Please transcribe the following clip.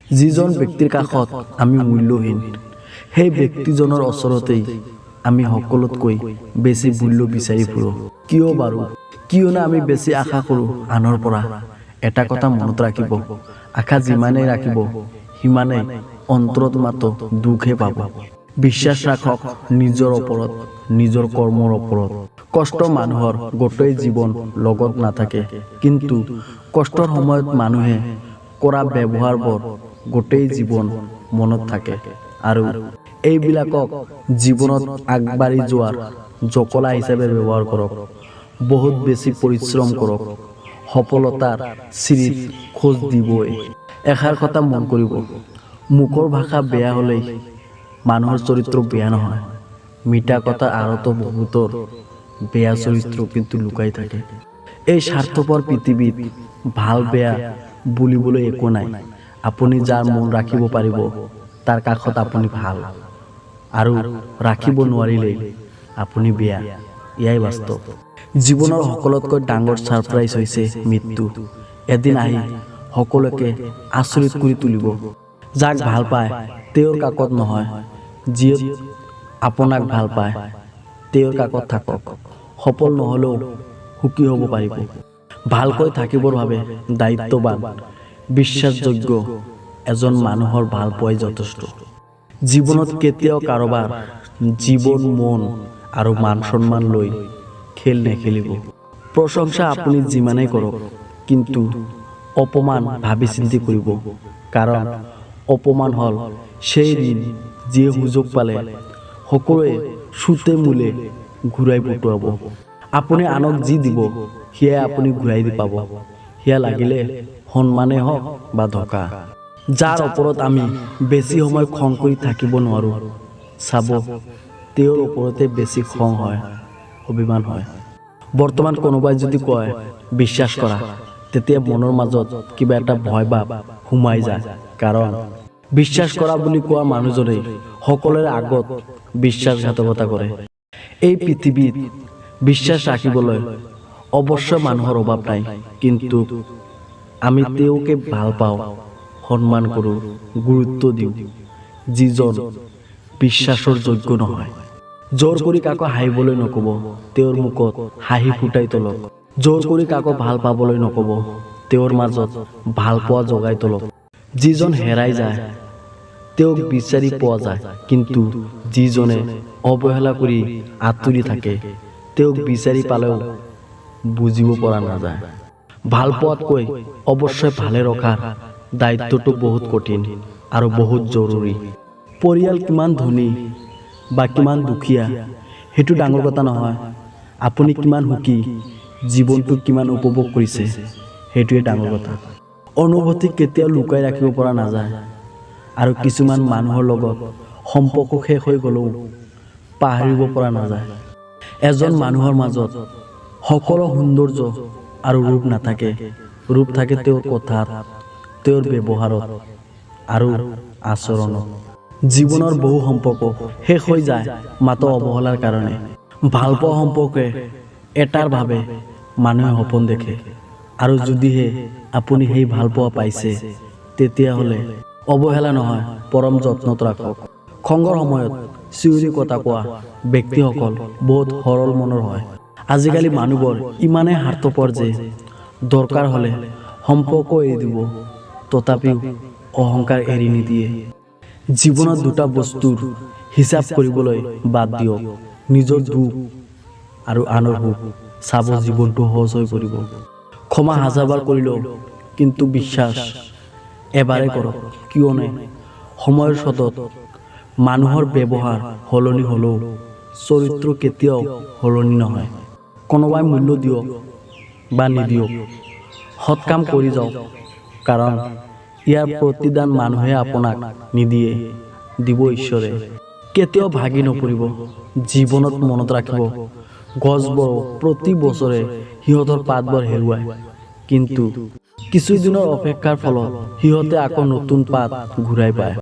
যিজন ব্যক্তিৰ কাষত আমি মূল্যহীন, সেই ব্যক্তিজনৰ ওচৰতেই আমি সকলোতকৈ বেছি মূল্য বিচাৰি ফুৰোঁ। কিয় বাৰু? কিয়নো আমি বেছি আশা কৰোঁ আনৰ পৰা। এটা কথা মনত ৰাখিব, আশা যিমানেই ৰাখিব সিমানেই অন্তৰত মাত্ৰ দুখহে পাব। বিশ্বাস ৰাখক নিজৰ ওপৰত, নিজৰ কৰ্মৰ ওপৰত। কষ্ট মানুহৰ গোটেই জীৱন লগত নাথাকে, কিন্তু কষ্টৰ সময়ত মানুহে কৰা ব্যৱহাৰবোৰ গোটেই জীৱন মনত থাকে আৰু এইবিলাকক জীৱনত আগবাঢ়ি যোৱাৰ জখলা হিচাপে ব্যৱহাৰ কৰক। বহুত বেছি পৰিশ্ৰম কৰক, সফলতাৰ চিৰিত খোজ দিবই। এষাৰ কথা মন কৰিব, মুখৰ ভাষা বেয়া হ'লেই মানুহৰ চৰিত্ৰ বেয়া নহয়। মিঠা কথাৰ আঁৰতো বহুতৰ বেয়া চৰিত্ৰ কিন্তু লুকাই থাকে। এই স্বাৰ্থপৰ পৃথিৱীত ভাল বেয়া বুলিবলৈ একো নাই। আপুনি যাৰ মন ৰাখিব পাৰিব, তাৰ কাষত আপুনি ভাল আৰু ৰাখিব নোৱাৰিলেই আপুনি বেয়া। এয়াই বাস্তৱ। জীৱনৰ সকলোতকৈ ডাঙৰ ছাৰপ্ৰাইজ হৈছে মৃত্যু। এদিন আহি সকলোকে আচৰিত কৰি তুলিব। যাক ভাল পায় তেওঁৰ কাষত নহয়, যিয়ে আপোনাক ভাল পায় তেওঁৰ কাষত থাকক। সফল নহ'লেও সুখী হ'ব পাৰিব। ভালকৈ থাকিবৰ বাবে দায়িত্ববান, বিশ্বাসযোগ্য এজন মানুহৰ ভাল পোৱাই যথেষ্ট। জীৱনত কেতিয়াও কাৰোবাৰ জীৱন, মন আৰু মান সন্মান লৈ খেল নেখেলিব। প্ৰশংসা আপুনি যিমানেই কৰক, কিন্তু অপমান ভাবি চিন্তি কৰিব, কাৰণ অপমান হ'ল সেই ঋণ যিয়ে সুযোগ পালে সকলোৱে সুতে মূলে ঘূৰাই পঠোৱাব। আপুনি আনক যি দিব, সেয়াই আপুনি ঘূৰাই দি পাব, সেয়া লাগিলে সন্মানেই হওক বা ধোকা। যাৰ ওপৰত আমি বেছি সময় খং কৰি থাকিব নোৱাৰোঁ, চাব তেওঁৰ ওপৰতে বেছি খং হয়, অভিমান হয়। বৰ্তমান কোনোবাই যদি কয় বিশ্বাস কৰা, তেতিয়া মনৰ মাজত কিবা এটা ভয় ভাৱ সোমাই যায়, কাৰণ বিশ্বাস কৰা বুলি কোৱা মানুহজনেই সকলোৰে আগত বিশ্বাসঘাতকতা কৰে। এই পৃথিৱীত বিশ্বাস ৰাখিবলৈ অৱশ্য মানুহৰ অভাৱ নাই, কিন্তু আমি তেওঁকে ভাল পাওঁ, সন্মান কৰোঁ, গুৰুত্ব দিওঁ, যিজন বিশ্বাসৰ যোগ্য নহয়। জোৰ কৰি কাকো হাঁহিবলৈ নক'ব, তেওঁৰ মুখত হাঁহি ফুটাই তোলক। জোৰ কৰি কাকো ভাল পাবলৈ নক'ব, তেওঁৰ মাজত ভাল পোৱা জগাই তোলক। যিজন হেৰাই যায় তেওঁক বিচাৰি পোৱা যায়, কিন্তু যিজনে অৱহেলা কৰি আঁতৰি থাকে তেওঁক বিচাৰি পালেও বুজিব পৰা নাযায়। ভাল পোৱাতকৈ অৱশ্যে ভালে ৰখাৰ দায়িত্বটো বহুত কঠিন আৰু বহুত জৰুৰী। পৰিয়াল কিমান ধনী বা কিমান দুখীয়া সেইটো ডাঙৰ কথা নহয়, আপুনি কিমান সুখী, জীৱনটো কিমান উপভোগ কৰিছে সেইটোৱে ডাঙৰ কথা। অনুভূতি কেতিয়াও লুকাই ৰাখিব পৰা নাযায় আৰু কিছুমান মানুহৰ লগত সম্পৰ্ক শেষ হৈ গ'লেও পাহৰিব পৰা নাযায়। এজন মানুহৰ মাজত সকলো সৌন্দৰ্য আৰু ৰূপ নাথাকে। ৰূপ থাকে তেওঁৰ কথাত, তেওঁৰ ব্যৱহাৰত আৰু আচৰণত। জীৱনৰ বহু সম্পৰ্ক শেষ হৈ যায় মাত্ৰ অৱহেলাৰ কাৰণে। ভালপোৱা সম্পৰ্কে এটাৰ বাবে মানুহে সপোন দেখে আৰু যদিহে আপুনি সেই ভালপোৱা পাইছে, তেতিয়াহ'লে অৱহেলা নহয়, পৰম যত্নত ৰাখক। খঙৰ সময়ত চিঞৰি কথা কোৱা ব্যক্তিসকল বহুত সৰল মনৰ হয়। আজিকালি মানুহবোৰ ইমানেই স্বাৰ্থপৰ যে দৰকাৰ হ'লে সম্পৰ্ক এৰি দিব, তথাপিও অহংকাৰ এৰি নিদিয়ে। জীৱনত দুটা বস্তুৰ হিচাপ কৰিবলৈ বাদ দিয়ক, নিজৰ দুখ আৰু আনৰ সুখ। চাব, জীৱনটো সহজ হৈ পৰিব। ক্ষমা হাজাৰবাৰ কৰিলেও কিন্তু বিশ্বাস এবাৰেই কৰক, কিয়নো সময়ৰ সোঁতত মানুহৰ ব্যৱহাৰ সলনি হ'লেও চৰিত্ৰ কেতিয়াও সলনি নহয়। কোনোবাই মূল্য দিয়ক বা নিদিয়ক, সৎ কাম কৰি যাওক, কাৰণ ইয়াৰ প্ৰতিদান মানুহে আপোনাক নিদিয়ে, দিব ঈশ্বৰে। কেতিয়াও ভাগি নপৰিব। জীৱনত মনত ৰাখিব, গছবোৰ প্ৰতি বছৰে সিহঁতৰ পাতবোৰ হেৰুৱায়, কিন্তু কিছুদিনৰ অপেক্ষাৰ ফলত সিহঁতে আকৌ নতুন পাত ঘূৰাই পায়।